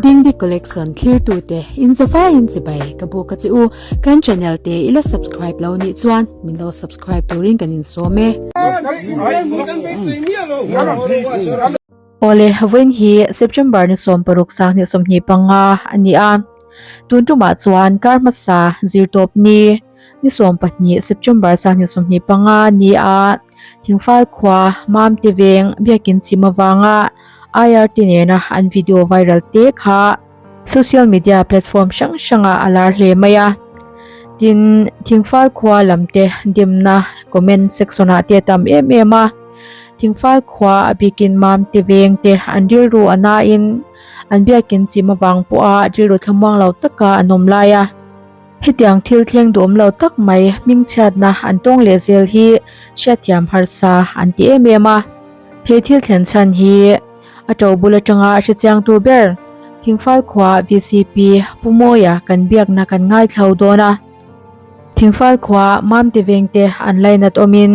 Dingdi Collection thlirtute in zavaiin chibai ka buk a che u. Kan channel te i la subscribe lo nih chuan min lo subscribe turin kan insawm e. Awle, vawiin hi September ni 16 2025 a ni a. Tun tumah chuan kar hmasa zirtawp ni ni 12 September 2025 ni a Thingfal khua Mamte veng biakin chim avanga IRT nena an video viral te kha social media platform hrang hrangah a lar hle mai a. Tin, Thingfal khua lam te demna comment section ah te a tam em em a. Thingfal khua a bikin Mamte veng te an rilru a nain an biakin chim avang pawha rilru thlamuang lo taka an awm lai a. Hetiang thil thleng duhawm lo tak mai hmingchhiatna an tawng leh zel hi hriatthiam harsa an ti em em a. He thil thlen chhan hi a to bul atanga a hrechiangtu ber Thingfal khua vcp Pu Mawia kan biakna kan ngaithlo dawn a. Thingfal khua Mamte vengte an lainat awmin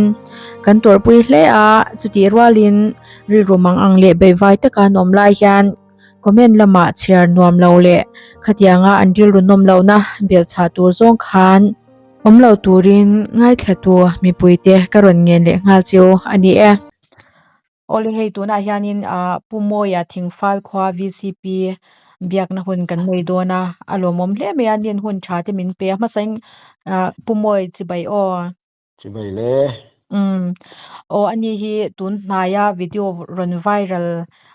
kan tawrhpui hle a, chutih rualin rilru mang ang leh beihvai taka an awm lai hian Comment lamah chhiar nuam lo leh khatianga an rilru nawm lohna belhchhah tur zawng khan awm lo turin ngaithlatu mipuite ka rawn ngen leh nghal chiu a ni e. Awle hei tunah hianin ah Pu Mawia Thingfal khua VCP biakna hun kan nei dawn a, a lawmawm hle mai a, nin hun tha te min pe a, hmasain ah Pu Mawi chibai aw. Chibai le. Umm aw ani hi tun hnaia video rawn viral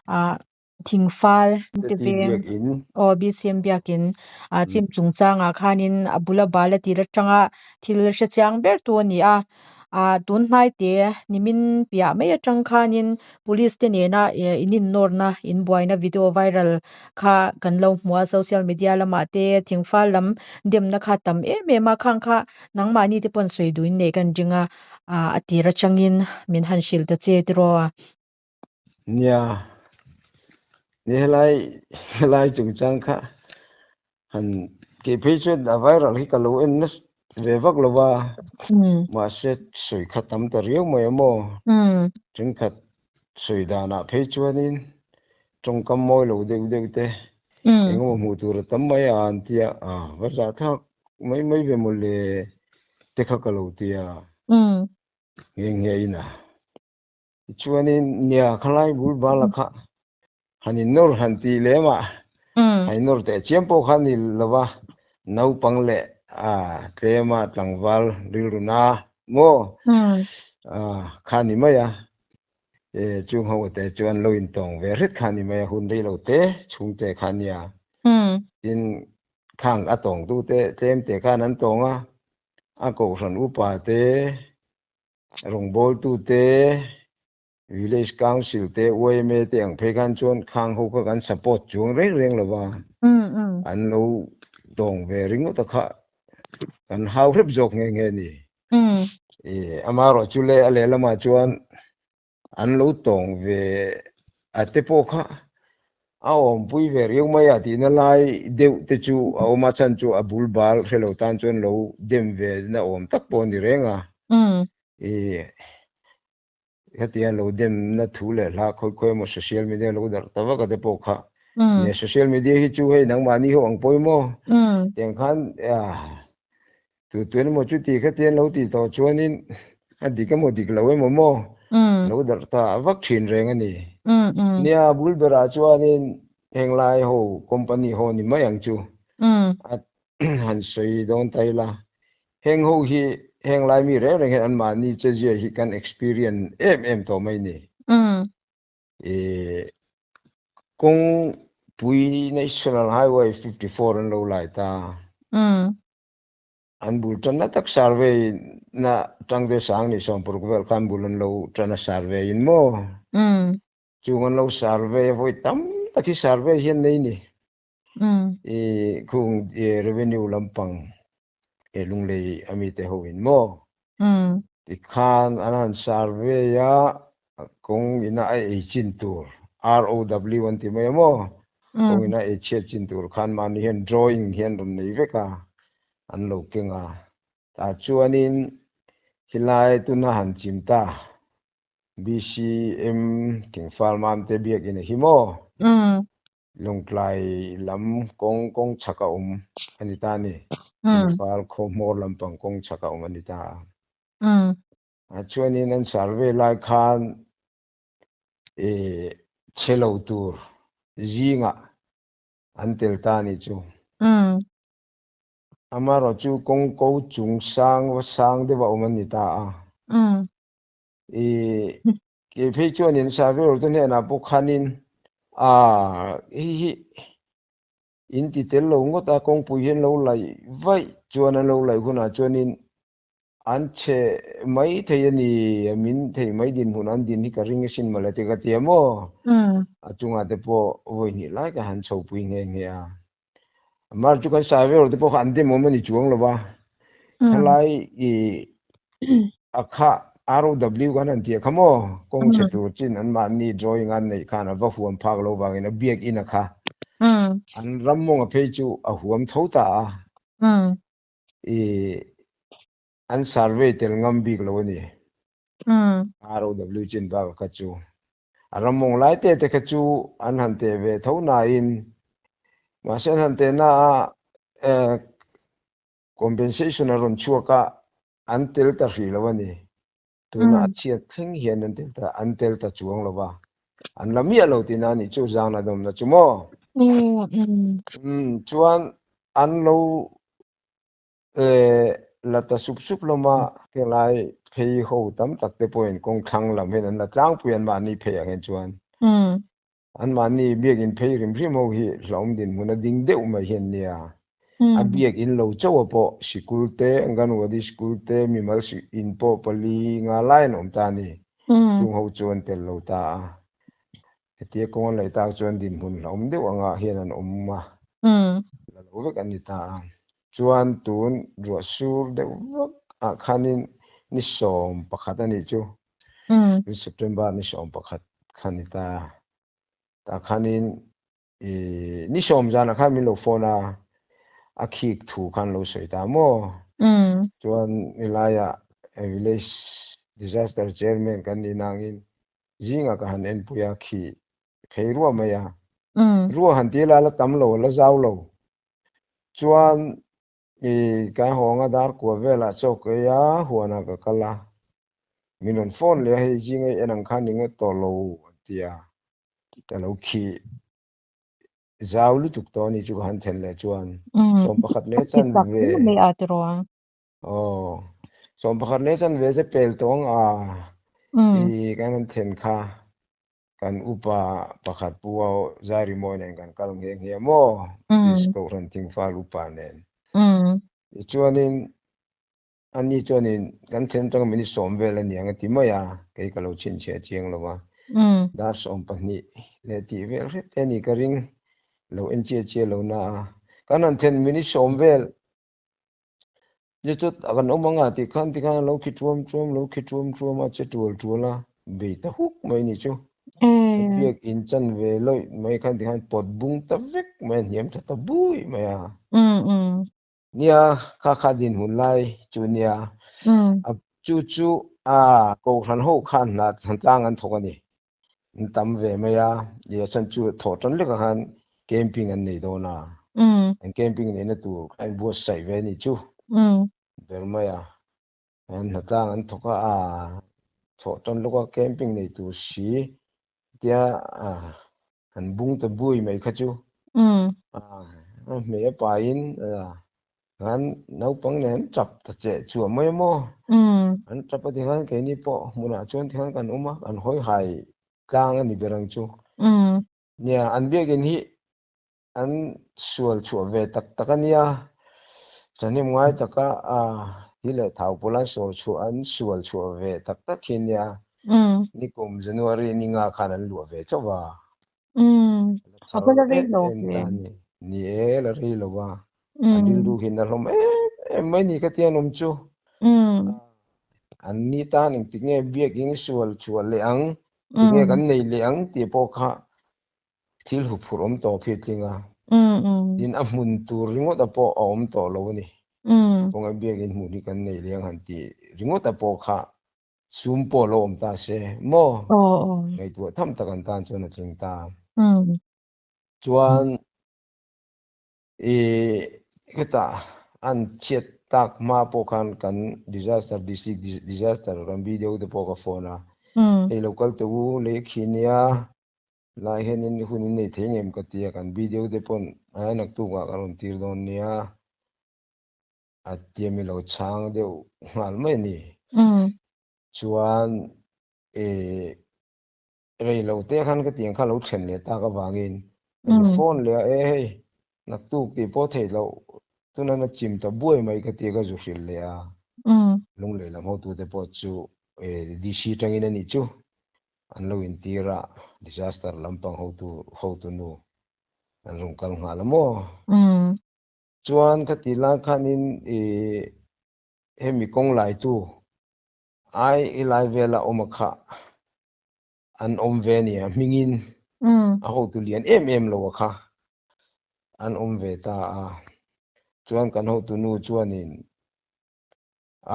ah Thingfal te veng aw BCM biakin ah chim chungchangah khanin a bula bal a tir atanga thil hre chiang ber tu a ni a ah tun hnai te nimin piah mai atang khanin police te nena eh in innawrna in buaina video viral kha kan lo hmu a social media lamah te thingfal lam demna kha tam em em a khang kha nangmahni te pawn sawi duhin neih kan ring a ah a tir atangin min han hrilh ta che tiraw. Nia, ni helai helai chungchang kha han kei phei chuan a viral hi ka lo en nasa ve vak lo va, mahse sawi kha tam ta riau mai a maw? Thenkhat sawi danah phei chuanin tawngkam mawi lo deuh deuh te engemaw hmuh tur a tam mai a an tia, a va zahthlak mai mai ve mawle te kha ka lo tia nghe nghe in a. Tichuanin nia khalai bul bala kha han innawr han tih lem a, han innawr teh chiam pawh kha ni lo va, naupang leh a tlema tlangval rilru na maw kha ni mai a, chung ho te chu an lo intawng ve hret kha ni mai a, hun rei lo te chhungte kha nia. Tin, khang a tawngtu te tlem te khan an tawng a, a kohhran upa te, Rawngbawltute, Village Council te, yma te ang phei khan chuan khang ho kha kan support chuang reng reng lo va, an lo tawng ve ringawt a kha kan hau hrep zawk nghe nghe a ni. Amaherawh chu le a lehlamah chuan an lo tawng ve a te pawh kha a awmpui ve riau mai a tihna lai deuh te chu a awm a, chhan chu a bul bal hre lo tan chuan lo dem ve na awm tak pawh a ni reng a. I hetiang lo demna thu leh hla khawi khawi emaw social media lo darh ta vak a te pawh kha nia social media hi chu hei nangmahni ho ang pawimawh tiang khan Tu tuan emaw chuti kha tian lo tih tawh chuanin a dik emaw dik lo emaw maw lo darh ta vak thin reng a ni. Nia bul berah chuanin henglai ho company ho ni mai ang chu a han sawi dawn ta ila. Heng ho hi henglai mi reng reng hian anmahni chezia hi kan experience em em tawh mai ni. Kawngpui National Highway 54 an lo lai ta. An bul tanna tak survey na tangte sang ni 60 vel khan bul an lo tan a survey in maw? Chung an lo survey a vawi tam tak hi survey hian nei ni. I khung revenue lampang he lunglei ami te ho in maw? Tikhan an han survey a kawng ina a ei chin tur ROW an ti mai a maw? Kawng ina ei chhiat chin tur khan mahni hian drawing hian rawn nei vek a, an lo keng a. Tah chuanin helai tuna han chim ta BCM Thingfal Mamte biakinn a hi maw? Lawngtlai lam kawng kawng chhak a awm a ni ta a ni. Thingfal khaw hmawr lampang kawng chhak a awm a ni ta a. Chuanin an survey lai khan chhe lo tur zingah an tel ta a nih chu. Amaherawhchu kawng ko chung sang va sang deuh a awm a ni ta a. I kei phei chuanin surveyor te hnenah pawh khanin a hei hi in ti tel lo ngawt a kawngpui hian lo laih vaih chuan an lo laih hunah chuanin an chhe mai thei a ni a min thei mai dinhmun an din hi ka ring asin mawle te ka ti a maw a chungah te pawh vawi hnih lai ka han chhopui nghe nghe a. Mar chu kan surveyor te pawh kha an demawm a ni chuang lo va, khalai i a kha ROW kan han tih a kha maw, kawng chhe tur chin an mahni drawing an neih khan a va huam phak lo vangin a biak in a kha an ram mawnga phei chu a huam tho ta a, i an survey tel ngam bik lo a ni. ROW chin bak kha chu a ram mawng lai te te kha chu an han teh ve tho nain mahse an han teh na a compensation a rawn chhuak a an tel ta hrih lo a ni. Tuna a chhiat thleng hian an tel ta an tel ta chuang lo va an la miah lo tihna a nih chu zangna dawmna chu maw. Chuan an lo la ta sup sup hlawm a, helai phei ho tam tak te pawhin kawng thlang lam hian an la tlangpui anmahni phei ang hian chuan anmahni biakin phei hrim hrim ho hi hlauhawm dinhmun a ding deuh mai hian nia. A biakin lo chauh a pawh sikul te, Anganwadi school te, mimal in pawh pali nga lai an awm ta a ni. Chung ho chu an tel lo ta a. Hetia kawng an laih tak chuan dinhmun hlauhawm deuh angah hian an awm a, la lo vek an ni ta a. Chuan tun ruah sur deuh vak ah khanin ni 11 a nih chu, tun September ni 11 kha ni ta. Tah khanin ni 10 zanah khan min lo phone a, a khik thu khan lo sawi ta maw. Chuan helaiah village disaster chairman kan nih nangin zingah ka han enpui a, khi phei ruah mai a. Ruah han ti la, la tam lo, la zau lo. Chuan i ka hawng a dar kua velah chaw ka ei a, huanah ka kal a. Min rawn phone leh a, hei zinga i en ang khan i ngawt tawh lo an ti a. Ka lo khi zau lutuk tawh a ni chu ka han then leh chuan. 11 leh chan ve. Aw, 11 leh chan ve che pel tawh ang a, i kan han then kha kan upa pakhat pu a Zairimawi nen kan kal nghe nghe maw, Baptist Kohhran Thingfal upa nen. Tichuanin ani chuanin kan then atanga minute 10 vel a niang a ti mai a, kei ka lo chhinchhiah chiang lo a. Dar 12 leh tih vel hret te a ni ka ring, lo en chiah chiah lo na a. Kan han then minute 10 vel Ni chu a kan awm anga tih khan tikhan a lo khi ṭuam ṭuam, lo khi ṭuam ṭuam a, che ṭual ṭual a, bei ta huk mai ni chu. Biak in chan ve lawih mai khan tikhan pawt bung ta vek mai a, hniam tha ta bui mai a. Nia, kha kha dinhmun lai chu nia. A chu chu a Kohhran ho khan hna tlang an thawk a ni. An tam ve mai a, ih a chhan chu thawh tan lekah khan camping an nei dawn a, an camping neihna tur kha an buatsaih ve a nih chu ber mai a, an hnatlang an thawk a, aa thawh tan lawka camping nei tur si tia an bung ta bui mai kha chu aa a hmei a pain Khan naupang nen an tap ta cheh chuah mai a maw? An tap a tikhan keini pawh hmunah chuan tikhan kan awm a, kan hawi hai tlang a ni ber ang chu. Nia, an biakin hi an sual chhuah ve tak tak a nia. Thahnem ngai taka hi leh thau pawl an sawl chhuah an sual chhuah ve tak tak hi nia. Nikum January ni nga khan an luah ve chauh va. La A thar va la rei em lo em ve. ta a ni. Ni e, la rei lo a. An rilru hi na hlawm em em mai ni ka tia an awm chu. An ni tan engtik nge biakin sual chhuah leh ang, tik nge kan nei leh ang tih pawh kha thil huphurh awm tawh khi a tling a. Tin, a hmun tur ringawt a pawh a awm tawh lo a ni. Kawnga biakin hmun hi kan nei leh ang han tih ringawt a pawh kha Sum pawh lo awm ta se maw? Ngaihtuah tham tak an tan chuan a tling ta. Chuan i hetah an chhiat tak hma pawh khan kan disaster district disaster kan video te pawh ka phone a, hei lo kal teh u lei khi nia lai hianin hun in nei thei ngem ka ti a, kan video te pawn a naktukah ka rawn tir dawn nia a tia mi lo chhang deuh nghal mai a ni. Chuan i Rei lo te khan ka tiang kha lo then leh tak avangin ka zu phone leh a, e hei naktuk tih pawh theih loh tuna na chim ta buai mai ka tia ka zu hrilh leh a, lunglei lam hotute pawh chu DC tangin a nih chu an lo intir a, disaster lampang hotu hotu nu an rawn kal nghal a maw? Chuan ka tih lai khanin hemi kawng laitu Ai i lai vela awm a kha an awm ve a nia hmingin a hotu lian em em lo a kha an awm ve ta a chuan kan hotu nu chuanin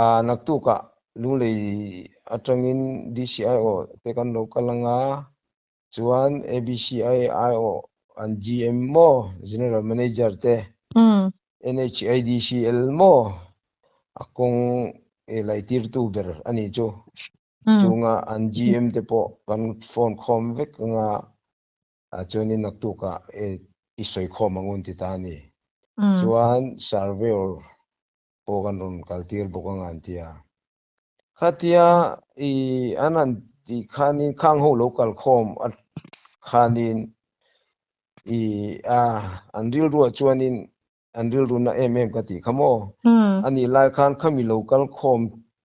a naktukah Lunglei atangin DCIO te kan lo kal anga chuan ABCIO an GM maw General Manager te NHIDCL maw a kawng laitirtu ber a nih chu. Chunga an GM te pawh kan phone khawm vek anga chuanin naktukah i sawi khawm ang un ti ta a ni. Chuan surveyor pawh kan rawn kaltir bawk anga an ti a. Khatia i an han tih khanin khang ho lo kal khawm a khanin i a an rilruah chuanin an rilru na em em ka tih kha maw? Anih lai khan khami lo kal khawm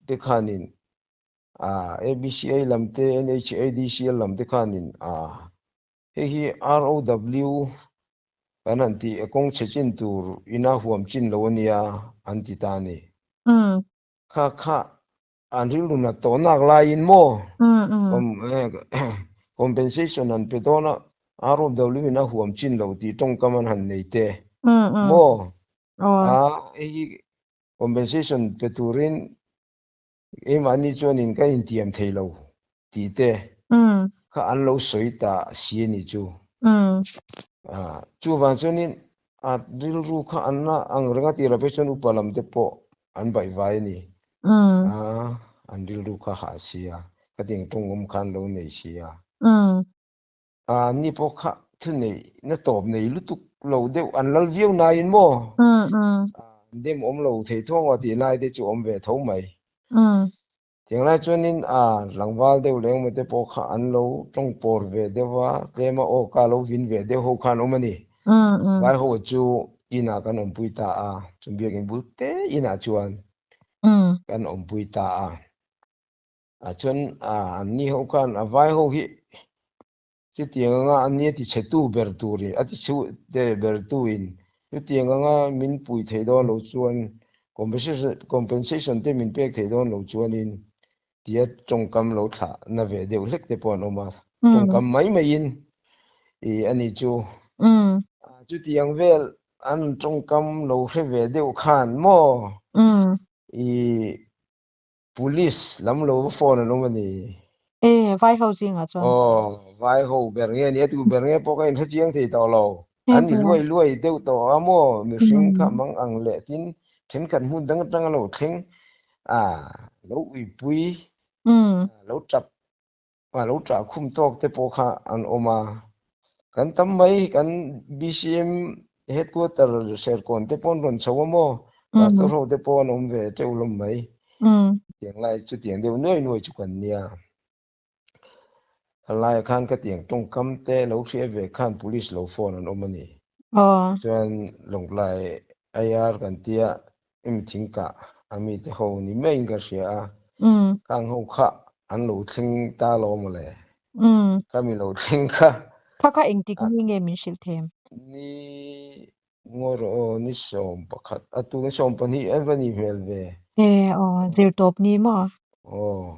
te khanin a ABCA lam te NHADCL lam te khanin a hei hi ROW kan han tih a kawng chhe chin tur ina huam chin lo ania an ti ta a ni. Kha kha an rilru nat tawh nak laiin maw compensation an pe dawn a, ROW in a huam chin lo tih tawngkam an han nei te maw? A hei hi compensation pe turin keimahni chuanin ka intiam thei lo tih te kha an lo sawi ta si a nih chu. Chuvang chuanin a rilru kha an la ang reng a tirah phei chuan upa lam te pawh an baih vai a ni. An rilru kha hah si a, khatiang tawngawm kha an lo nei si a. Ni pawh kha thuneih na tawp nei lutuk lo deuh an lal viau naiin maw? An dem awm lo thei thawng a tih lai te chu awm ve tho mai. Tiang lai chuanin a tlangval deuh leh engemaw te pawh kha an lo tawng pawr ve deuh a, tlema aw ka lo vin ve deuh ho khan awm a ni. Vai ho chu inah kan awmpui ta a, chu biakinn bul te inah chuan kan awmpui ta a. Ah chuan an ni ho khan a vai ho hi chutiang anga an ni a ti chhe tu ber turin a ti chhe ber tuin chutiang anga min pui thei dawn lo chuan compensation te min pek thei dawn lo chuanin tia tawngkam lo thlah na ve deuh hlek te pawh an awm a, tawngkam mai maiin ih a ni chu. Chutiang vel an tawngkam lo hre ve deuh khan maw ih Police lam lo va phone an awm a ni. E, vai ho zingah chuan. Aw, vai ho ber nge ni a tu ber nge pawh ka inhre chiang thei tawh lo. An ni luai luai deuh tawh a maw? Mihring kha mang ang leh tin thenkhat hmun dang atanga lo thleng a, lo uipui, lo tap a lo ṭah khum tawk te pawh kha an awm a, kan tam mai kan BCM headquarter Serkawn te pawh an rawn chho a maw, pastor ho te pawh an awm ve teuh hlawm mai, tiang lai chu tiang deuh nuai nuai chu kan nia. A laiah khan ka tiang tawngkam te lo hria ve khan police lo phone an awm a ni. Chuan Lawngtlai IR kan tia Em thingkah a mite ho ni maiin ka hria a, khang ho kha an lo thleng ta lo mawle. Kha mi lo thleng kha. Kha kha engtik ni nge min hrilh them? Ni ngawi rawh aw, ni 11, a tu ni 12 an va nih hmel ve. E aw, zirtawp ni maw? Aw,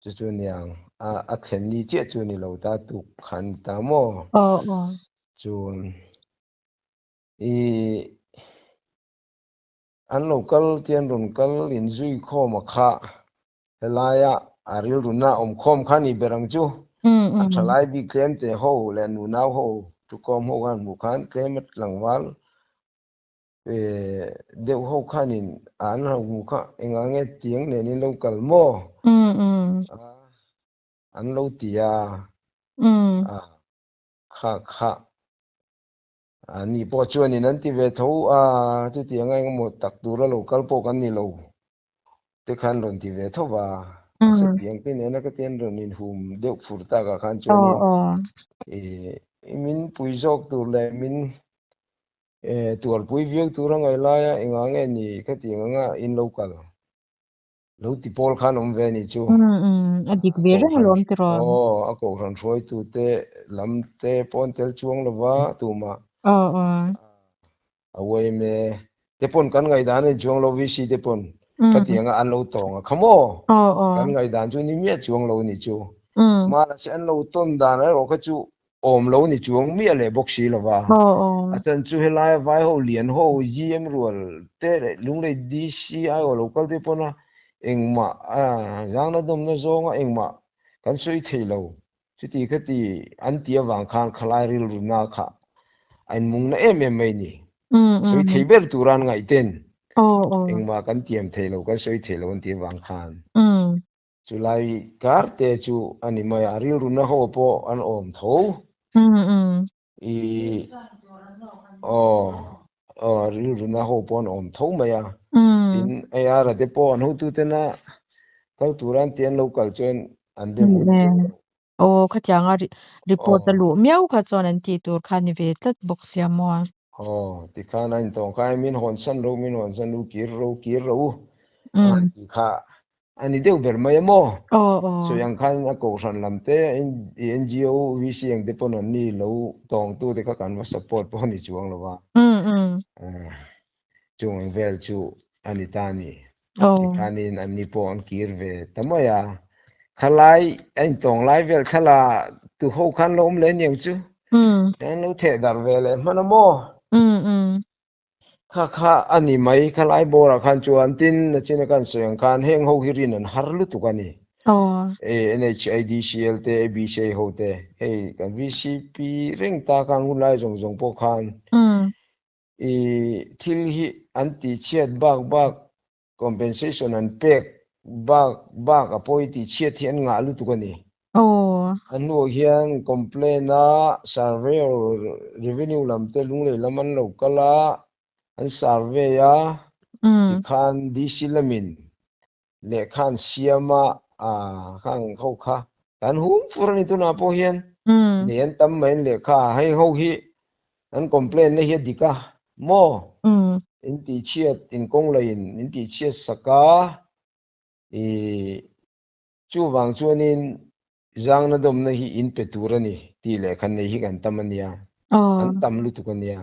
chu chu niang, a thlen ni chiah chu ni lo ta tuk khan ni ta maw? Aw aw. Chuan i An lo kal te an rawn kal inzui khawm a kha helaia a rilruna awm khawm kha ni ber ang chu. A tha lai bik tlem te ho leh nunau ho Thukawm ho khan hmuh khan tlem a tlangval deuh ho khanin an han hmuh kha engah nge tiang nen in lo kal maw? An lo ti a, kha kha ani pawh chuanin an ti ve tho a, chutianga engemaw tak tura lo kal pawh kan ni lo te khan rawn ti ve tho va, mahse tiang te nena ka tian rawn inhum deuh fur takah khan chuanin min pui zawk tur leh min tuarpui viau tur a ngaih laia engah nge ni khatiang anga in lo kal lo ti pawl khan awm ve ni chu. A dik ve reng alawm tiraw? Aw, a kohhran hruaitute lam te pawn tel chuang lova tumah A uaim e. Te pawn kan ngaihdan a ni chuang lo VC te pawn ka ti anga an lo tawng a kha maw? Kan ngaihdan chu ni miah chuang lo ni chu. Mahse an lo tawn dan erawh kha chu awm lo ni chuang miah leh bawk si lova. A chan chu helai vai ho lian ho GM rual te leh Lunglei DC aiawh lo kal te pawn a engmah zangna dawmna zawnga engmah kan sawi thei lo. Chuti khati an ti avang khan khalai rilruna kha a inmungna em em mai ni. Sawi thei ber tura an ngaih ten engmah kan tiam thei lo, kan sawi thei lo an ti avang khan chulai kar te chu a ni mai a, rilruna ho pawh an awm tho. I aw aw rilruna ho pawh an awm tho mai a. Tin AR a te pawh an hotutena kal tura an ti an lo kal chuan an bem ur viau lo. Aw khatianga report a luh miau kha chuan an tih tur kha ni ve tlat bawk sia maw. Aw tikhan a intawng kha min hawn san ro min hawn san ru kir ro kir ro a han tih kha A ni deuh ber mai a maw? Sawi ang khan a kohhran lam te, NGO, VC ang te pawn an ni lo tawngtu te kha kan va support pawh a ni chuang lo va. Chung ang vel chu a ni ta a ni. Tikhanin an ni pawh an kir ve ta mai a. Khalai a intawng lai vel thla tu ho khan lo awm leh aniang chu. An lo theh darh ve leh hman a maw? Kha kha a ni mai, kha lai bawrah khan chuan tin nachina kan sawi ang khan heng ho hi rin an har lutuk a ni. NHIDCL te, ABCI ho te, hei kan VCP reng ta khan hun lai zawng zawng pawh khan i thil hi an tihchhiat bak bak Compensation an pek bak bak a pawi tih chhiat hi an ngah lutuk a ni. A hnuah hian complaint a survey or revenue lam te Lunglei lam an lo kal a, an survey a, tikhan DC lamin lehkha an siam a, khang ho kha kan hum fur a ni tunah pawh hian nei an tam mai an lehkha hei ho hi An complaint na hi a dik a maw? In tihchhiat in kawng laiin in tihchhiat sak a, i chuvang chuanin zangna dawmna hi in pe tur a ni tih leh khan nei hi kan tam a nia, an tam lutuk a nia.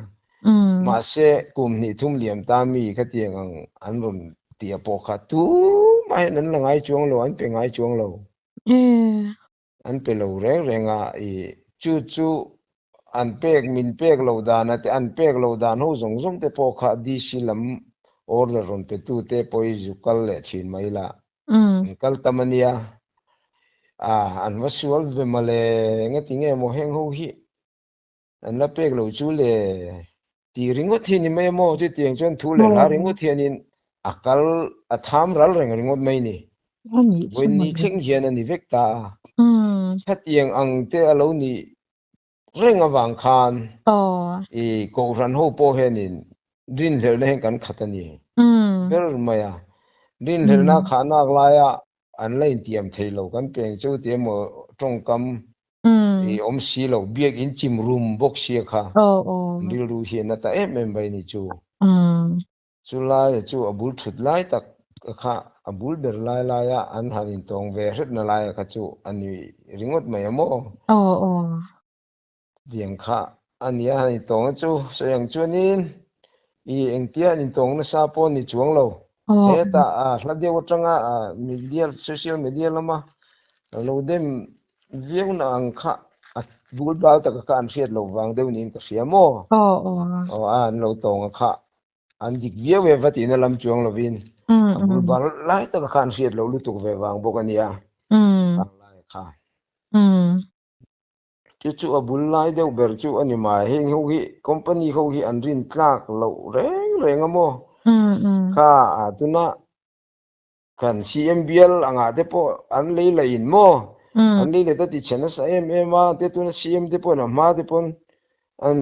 Mahse kum hnih thum liam ta mi khatiang ang an rawn tih a pawh kha tumah hian an la ngai chuang lo, an pe ngai chuang lo. An pe lo reng reng a, i chu chu an pek min pek loh dan a te an pek loh dan ho zawng zawng te pawh kha DC lam order rawn pe tu te pawh hi zu kal leh thin mai la, an kal tam a nia, a an va sual ve mawle engati nge maw heng ho hi an la pek loh chu le tih ringawt hi ni mai a maw chutiang chuan thu leh hla ringawt hianin a kal a tham ral reng ringawt mai ni. Vawiin ni thleng hian a ni vek ta a. Khatiang ang te a lo nih reng avang khan i Kohhran ho pawh hianin rinhlelhna hian kan khat a ni ber mai a. Rinhlelhna khahnak laia an la intiam thei lo kan peng chu tih emaw tawngkam i awm si lo biak in chim rum bawk sia kha rilru hian a ta em em mai ni chu. Chu laia chu a bul thut lai tak kha a bul ber lai laia an han intawng ve hretna laia kha chu a ni ringawt mai a maw? Tiang kha a nia han intawng a chu sawi ang chuanin i engtia han intawng nasa pawh ni chuang lo. Hetah hla deuh atanga media social media lama lo dem viau na ang kha a bul bal taka kha an hriat loh vang deuh niin ka hria maw? Aw a an lo tawng a kha an dik viau e va tihna lam chuang lovin a bul bal lai taka kha an hriat loh lutuk ve vang bawk a nia. Khang lai kha. Chu chu a bul lai deuh ber chu a ni mai. Heng ho hi company ho hi an rin tlak loh reng reng a maw? Kha a tuna kan CM bial angah te pawh an lei la in maw? An lei let a ti chhe nasa em em a, te tuna CM te pawhin a hma te pawn an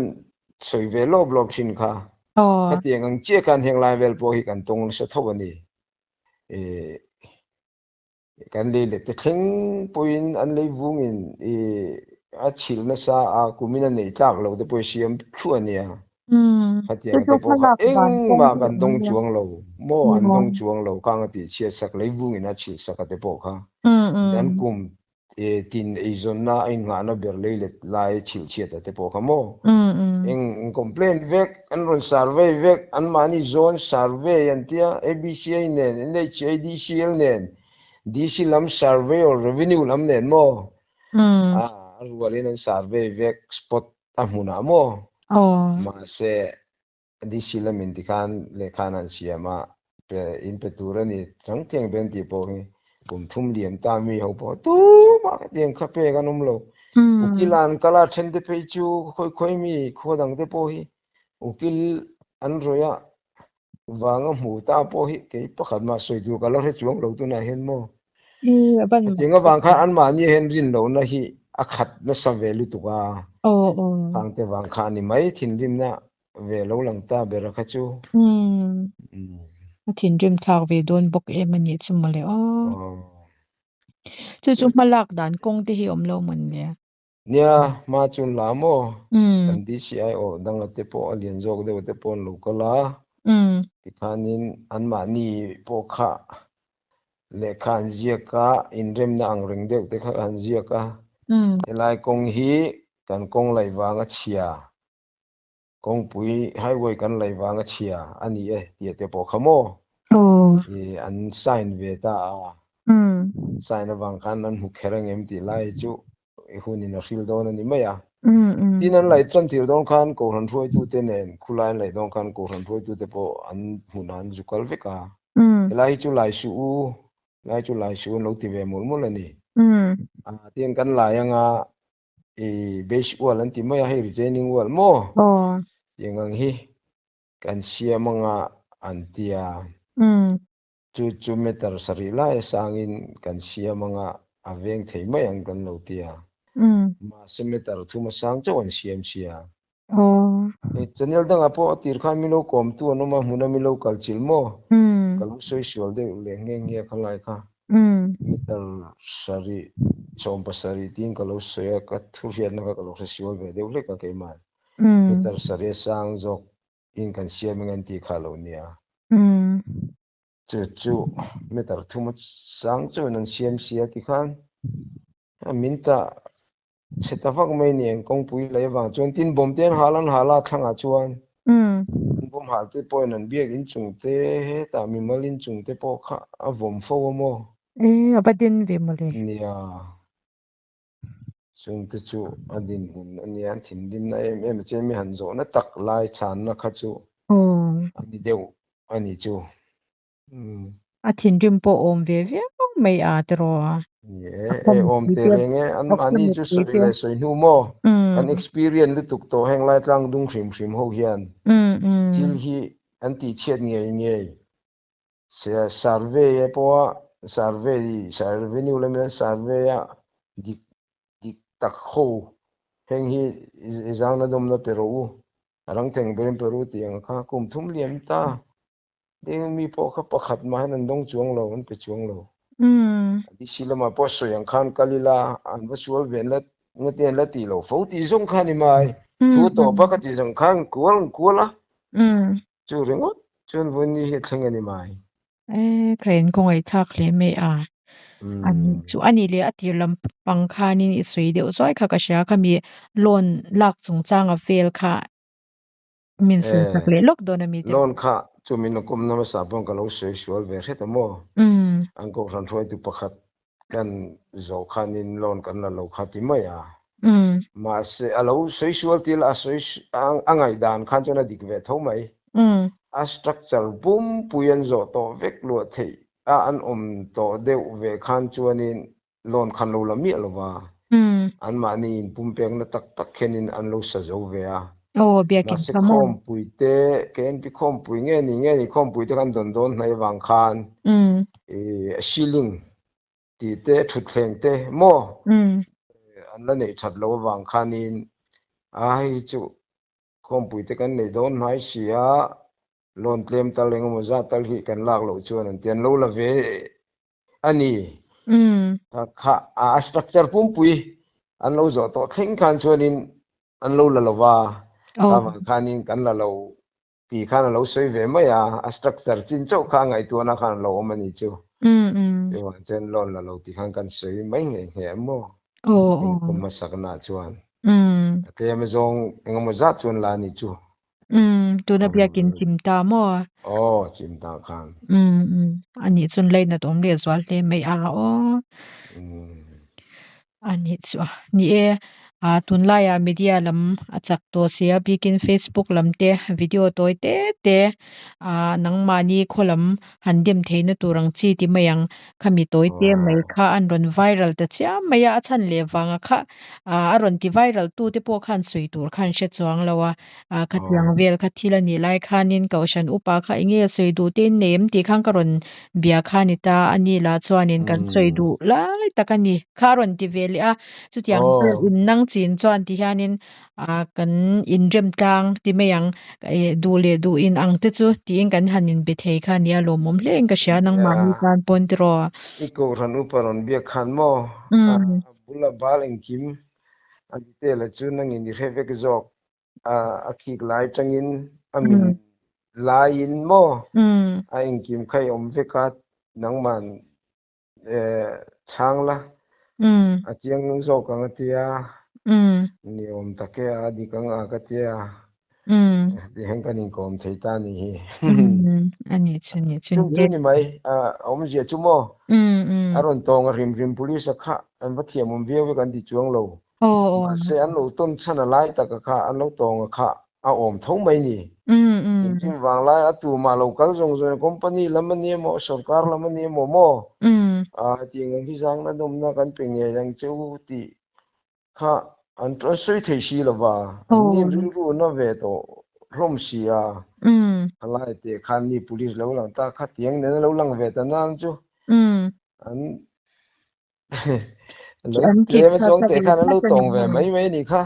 sawi ve lawp lawp thin kha. Khatiang ang chiah khan heng lai vel pawh hi kan tawng nasa tho a ni. Kan lei let te thleng pawhin an lei vungin i a chhilh nasa a, kumin a neih tlak lo te pawh i siam thluah a nia. Khatiang te pawh kha engmah kan dawng chuang lo maw, an dawng chuang lo khang a tih chhiat sak lei vungin a chhilh sak a te pawh kha an kum tin eizawnna a innghahna ber lei let lai chhilh chhiat a te pawh kha maw. Eng complaint vek an rawn survey vek anmahni zawn survey an tia ABCI nen NHADCL nen DC lam survey or revenue lam nen maw a rualin an survey vek spot a hmunah maw mahse DC lamin tikhan lehkha an han siam a pe in pe tur a ni changtiang ber an tih pawh hi kum thum liam ta mi ho pawh tumah khatiang kha pek an awm lo. Ukil an kal a then te phei chu khawi khawi mi khaw dang te pawh hi ukil an rawih a vanga hmu ta pawh hi kei pakhat mah sawi tur ka lo hre chuang lo tunah hian maw. Hetiang avang khan anmahni hian rin lohna hi a khat nasa ve lutuk a. Khangte vang kha a ni mai thinrimna ve lo lang ta ber a kha chu. Umm. A thinrim thlak ve dawn bawk em a nih chu mawle aw. Chu chu hma lak dan kawng te hi awm lo mawn le? Nia, hma chu an la maw? Kan DCI aw danga te pawh a lian zawk deuh te pawh an lo kal a. Tikhanin anmahni pawh kha lehkha an ziak a, inremna ang reng deuh te kha an ziak a. Helai kawng hi kan kawng laih vanga chhia Kawngpui highway kan lei vang a chhia a ni e tih te pawh kha maw i an sign ve ta a, sign avang khan an hmu kher ang em tih lai chu i hunin a hril dawn a ni mai a. Tin an laih chuan tir dawn khan Kohhran hruaitute nen khulai an laih dawn khan Kohhran hruaitute pawh an hmunah an zu kal vek a, helai hi chu lai suh u, helai chu lai suh u an lo ti ve mawlh mawlh a ni. Tin kan lai anga I base wall an ti mai a, hei retaining wall maw? Aw. Tiang ang hi kan siam anga an ti a. Chu chu meter sarih lai a sangin kan siam anga a veng thei mai ang kan lo ti a. Mahse meter thum a sang chauh an siam sia. Aw. Hei channel dangah pawh a tir khan min lo kawmtu an awm a, hmuna min lo kal chilh maw? Ka lo sawi sual deuh leh nghe nghe kha lai kha. Meter sarih, 70 tiin ka lo sawi a, ka thu hriatna kha ka lo hre sual ve deuh hlek a keimah. Meter sarih a sang zawk in kan siam eng an tih kha a lo nia. Chu chu meter thum a sang chuan an siam sia tikhan min tah Chhe ta vak mai ni eng kawngpui lei avang chuan tin bawm te an hal an hal a thlangah chuan bawm hal te pawhin an biak inchung te hetah mimal inchung te pawh kha a vawm fo a maw? E a va din ve mawle. Nia chung te chu a dinhmun a nia an thinrimna em em a che mi han zawhna tak lai chhanna kha chu a ni deuh a ni chu. A thinrim pawh awm ve viau mai a tiraw a. Ni e, e awm teh reng e, an mahni chu sawi leh sawi hnu maw? Kan experience lutuk tawh heng lai tlang dung hrim hrim ho hian thil hi an tih chhiat ngei ngei survey e pawha survey revenue lamin an survey a dik dik tak ho heng hi i zangna dawmna pe rawh u a rang theng berin pe rawh u tih ang kha kum thum liam ta. Deng mi pawh kha pakhat mah hian an dawng chuang lo, an pe chuang lo. DC lamah pawh sawi ang khan kal ila, an va sual ve la, ngati an la tih lo fo tih zawng kha a ni mai. Thu tawp a ka tih zawng khan kual ang kual a, chu ringawt chuan vawiin hi a thleng a ni mai. E, ka in kawngaihthlak hle mai a. An chu a nih leh a tir lam pang khanin i sawi deuh zuai kha ka hria, khami loan lak chungchanga vel kha Min sawi tak leh lawk dawn a mi te. Loan kha chu min lo kawm nasa pawn ka lo sawi sual ve hret a maw? An kohhran hruaitu pakhat kan zawh khanin loan kan la lo kha ti mai a. Mahse a lo sawi sual til a sawi a ngaihdan khan chuan a dik ve tho mai. A structure pumpui an zawh tawh vek luah theih a an awm tawh deuh ve khan chuanin loan khan lo la miah lo va. Anmahni inpumpekna tak tak khianin an lo sa zo ve a. Aw, biakin Mahse kha maw? khawmpui te, KNP khawmpui nge ni nge ni khawmpui te khan dawn dawn hnai avang khan i ceiling tih te thutthleng te maw an la neih that loh avang khanin a hei hi chu khawmpui te kan neih dawn hnai si a, loan tlem tal engemaw zat tal hi kan lak loh chuan an ti an lo la ve a ni. Kha a structure pumpui an lo zawh tawh thleng khan chuanin an lo la lo va, kha vang khanin kan la lo tih khan a lo sawi ve mai a, a structure chin chauh kha a ngaihtuahna khan a lo awm a ni chu. Chuvang chuan loan la lo tih khan kan sawi mai nghe nghe em maw? Inkhawm hmasakna chuan a tlem azawng engemaw zat chuan la a ni chu. Tuna biakin chim ta maw? Aw, chim ta khan. Anih chuan lainat awm leh zual hle mai a aw. Anih chu a ni e. Tunlaiah media lam a chak tawh si a, bikin Facebook lam te video tawi te te nangmahni khaw lam han dem theihna tur ang chi ti mai ang. Khami tawi te mai kha an rawn viral ta chiam mai a, a chhan leh vanga kha a rawn ti viral tu te pawh khan sawi tur khan hre chuang lo a. Khatiang vel kha thil a nih lai khanin Kohhran upa kha eng nge sawi duh te in nei em tih khan ka rawn bia kha a ni ta. A ni lah chuanin kan sawi duh lai tak a ni kha a rawn ti ve leh a. Chutiang vel innang chin chuan ti hianin kan inrem tlang ti mai ang duh leh duh in ang te chu tiin kan han inbe thei kha a nia lawmawm hle in ka hria nangmahni tan pawn tiraw. I Kohhran upa rawn biak khan maw a bula bal engkim a detail a chu nangin i hre vek zawk. A khik lai tangin a min laiin maw a engkim kha i awm vek a, nangman chhang la a chiang zawk ang a tia, ni awm tak e a dik ang a ka tia, tihian kan inkawm thei ta a nih hi. Chung chu ni mai, a awmzia chu maw a rawn tawng a hrim hrim police a kha an va thiam awm viau vek an ti chuang lo. Mahse an lo tawn chhan a lai taka kha an lo tawng a kha a awm tho mai ni. Engkim vang lai a tumah lo kal zawng zawng company lam a ni emaw sorkar lam a ni emaw maw hetiang ang hi zangna nawmna kan pe ngei ang che u tih kha an sawi thei si lova an ni rilru na ve tawh hlawm si a. A lai teh khan mi police lo lang ta kha tiang nen a lo lang ve ta nan chu an Lo An chip tlem a kha chuang ka teh ve khan an lo tlat a ni tawng ve maw? mai mai a nih kha.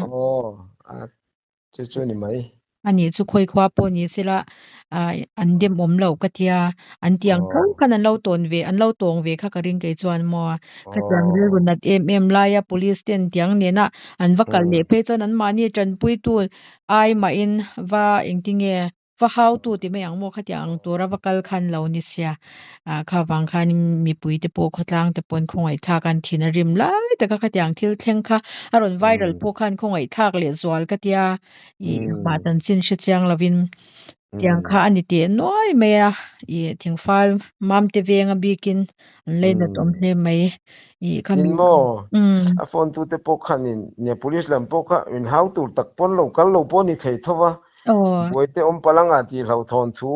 Aw, a chu chu ni mai. Ani chu khawi khua pawh ni sela an dem awm loh ka tia, an ti ang tho khan an lo tawn ve, an lo tawng ve kha ka ring kei chuan maw. Khatiang rilru nat em em laia police ten tiang nena an va kal leh phei chuan anmahni tanpuitu ai mahin va engtinge Va hautu ti mai ang maw khatiang ang tura va kal khan lo ni sia. Ah kha vang khan mipui te pawh khawtlang te pawhin khawngaihthlak an thin a rim lai taka khatiang thil thleng kha a rawn viral pawh khan khawngaihthlak leh zual ka tia ih mah chanchin hre chiang lovin tiang kha a ni teh nuai mai a ih thingfal mamte venga bikin an leinat awm hle mai ih kha Tin maw a phone tu te pawh khanin nia police lam pawh kha in hau tur tak pawn lo kal lo pawh a ni thei tho va. Buaite awm palanga tih hlauhthawn thu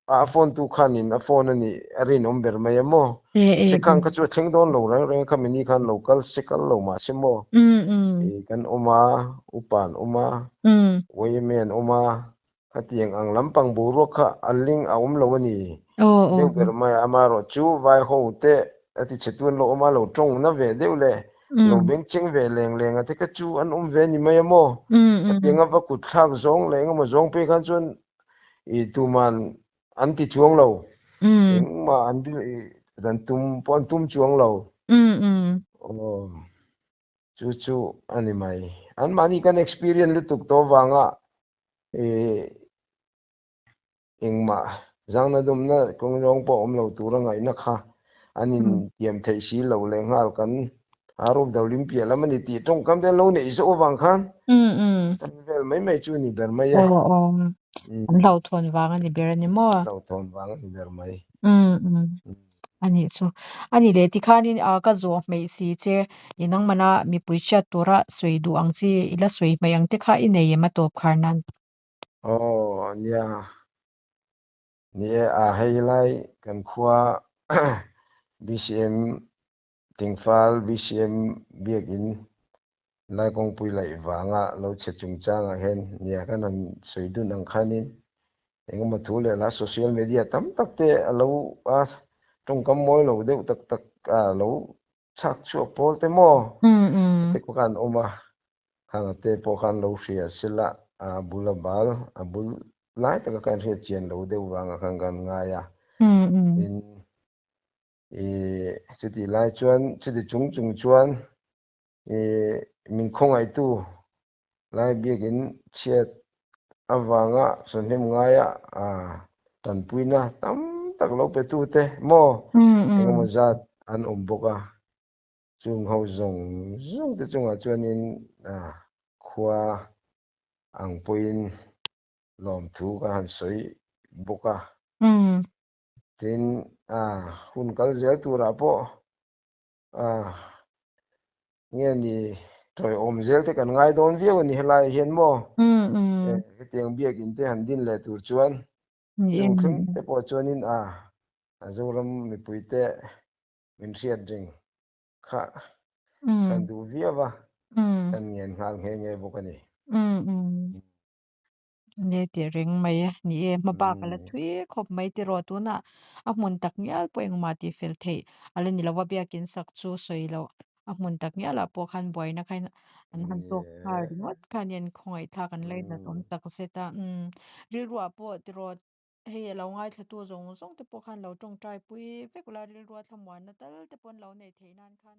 a phone tu khanin a phone a nih a rinawm ber mai a maw? Sekhang kha chu a thleng dawn lo reng reng a, khami ni khan lo kal se kal lo mah se maw? Kan awm a, upa an awm a, YMA an awm a, khatiang ang lampang boruak kha a ling a awm lo a ni deuh ber mai a, amaherawh chu vai ho te a ti chhe tu an lo awm a, lo tawng na ve deuh leh lo bengcheng ve leng leng a te kha chu an awm ve a ni mai a maw? Khatiang a va kut thlak zawng leh engemaw zawng pek khan chuan i tuman an ti chuang lo. Engmah an an tum pawh an tum chuang lo. Aw chu chu a ni mai. Anmahni kan experience lutuk tawh avanga i Engmah zangna dumna kawng zawng pawh awm lo tura ngaihna kha an intiam theih si lo leh nghal kan Arup Dolim piah lam a ni tih tawngkam te an lo neih zawh avang khan kan vel mai mai chu a ni ber mai e. Aw aw, an hlauhthawn vang a ni ber a ni maw? An hlauhthawn vang a ni ber mai. A nih chu. A nih leh tikhanin ka zawh hmeih si che i nangmana mipui hriat tura sawi duh ang chi i la sawi hmeih ang te kha i nei em a tawp khar nan? Aw nia, ni e a hei lai kan khua BCM Thingfal BCM biakin lai kawngpui laih vanga lo chhe chungchangah hian nia kan han sawi dun ang khanin engemaw thu leh hla social media tam tak te a lo a tawngkam mawi lo deuh tak tak a lo chhak chhuak pawl te maw te pawh khan awm a, khang a te pawh khan lo hria sela a bul a bal a bul lai taka khan hriat chian lo deuh vangah khan kan ngai a, tin Ih chutih lai chuan chuti chung chung chuan ih min khawngaihtu lai biakin chhiat avanga sawhnem ngaia tanpuina tam tak lo petu te maw engemaw zat an awm bawk a, chung ho zawng zawng te chungah chuanin khua ang pawhin lawmthu ka han sawi bawk a. Tin, a hun kal zel turah pawh a nge ni tawiawm zel te kan ngai dawn viau a ni helaiah hian maw? Hetiang biakin te han din leh tur chuan chung thleng te pawh chuanin a Zoram mipuite min hriat ring kha kan duh viau a, kan ngen nghal nghe nghe bawk a ni. Ni tih reng mai e. Ni e, hma bak a la thui khawp mai tiraw tunah a hmun tak ngial pawh engmah tih fel theih a la ni lo a, biakin sak chu sawi loh a hmun tak ngialah pawh khan buaina kha an han tawk nghal ringawt kha a nia, khawngaihthlak an lainat awm tak zet a. Umm rilruah pawh tiraw hei a lo ngaithlatu zawng zawng te pawh khan lo tawngtai pui vek ula rilrua thlamuanna tal te pawh an lo neih theih nan khan.